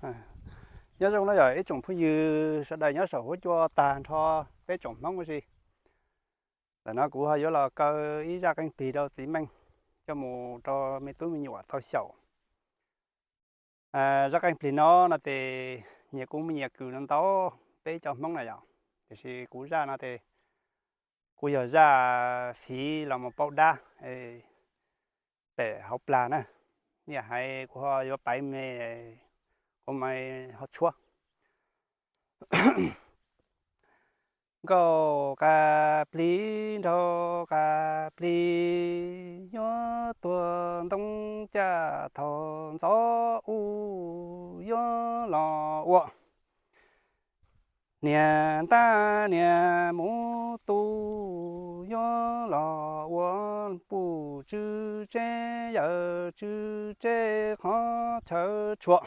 Nyob zoo no yog ib tsoom phooj ywg sawv daws nyob saum huab cua tag nrho peb tsoom Hmoob huv si. Ntawm no kuv ho yuav los kaw ib zaj qeej plig rau txiv Meej coj mus rau me tub me nyuam tau xyaum. Zaj qeej plig no no ces nyias kuj muaj nyias kws no ntau peb cov Hmoob na yom, tiam sis kuv zaj no ces kuj yog zaj fiv los mus pauj dab pem hauv plag na. Niam hais kuv ho yuav paiv me, kuv mam ho tshuab. Nkauj qas plig nraug qas plig, yuav tuag ntoo caj thaum ntxov u, yuav los ua niam ntaj niam mus tu, yuav los ua puj tswv tseb yawm tswv tseb qhov chaw tshuam.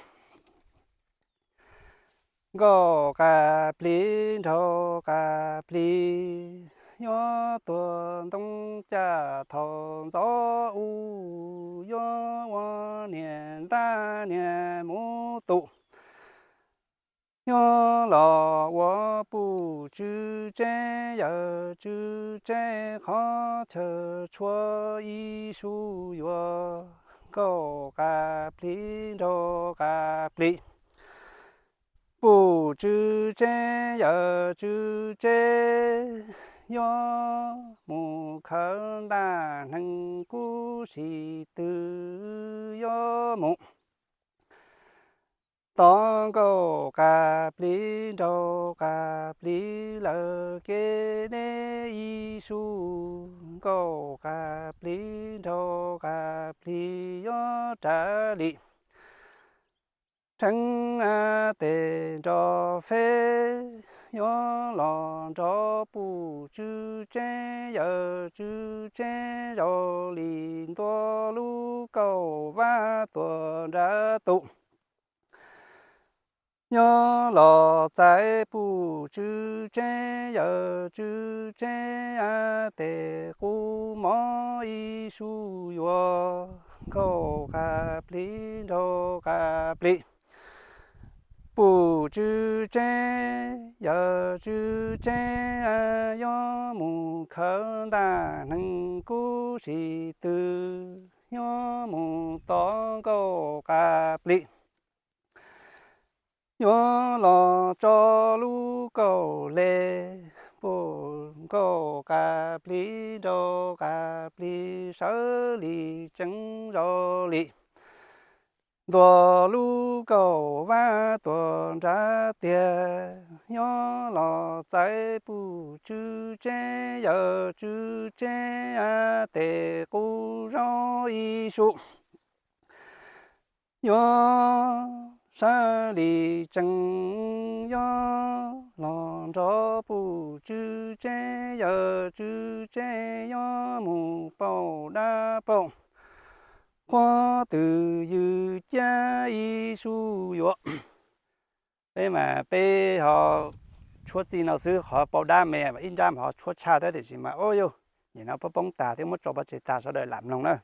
Nkauj qas plig nraug qas plig, yuav tuag ntoo caj thaum ntxov u, yuav ua niam ntaj niam mus tu, yuav los ua puj tswv tseb yawm tswv tseb qhov chaw tshuam ib su yuav. Nkauj qas plig nraug qas plig, puj tswv tseb yawm tswv tseb, yuav mus khawv ntaj hneev kub si twg yuav mus tom nkauj qas plig nraug qas plig lawm kev deb ib su. Nkauj qas plig nraug qas plig yuav raws li rheev a tes nrov feb, yuav los nrov puj tswv tseb yawm tswv tseb zoo li ntua lub kauj vab tuam nrad tu. Nyob los txais puj tswv tseb yawm tswv tseb a tes qub mov ib su yuav. Nkauj qas plig nraug qas plig, puj tswv tseb yawm tswv tseb, yuav mus khawv ntaj hneev kub si twg, yuav mus tom nkauj qas plig, yuav los tso lub kauj le, puj nkauj qas plig nraug qas plig sawv li tseev zoo li ntua lub kauj vab tuam nrad tiag. Yuav los txais puj tswv tseb yawm tswv tseb a tes qub zoo ib su, yuav sawv li tseev, yuav los nrov puj tswv tseb yawm tswv tseb, yuav mus pauj dab pauj qhuav twg ywj ciab ib su yuav. Peb mas peb ho tshuab txij no xwb, qhov pauj dab me ib nrab mas ho tshuab tshaj thiab, tiam sis mas ua yus nim no poob poob tag thiab, muab tso pov tseg tag, sawv daws lam mloog na.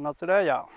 no xwb dab yom.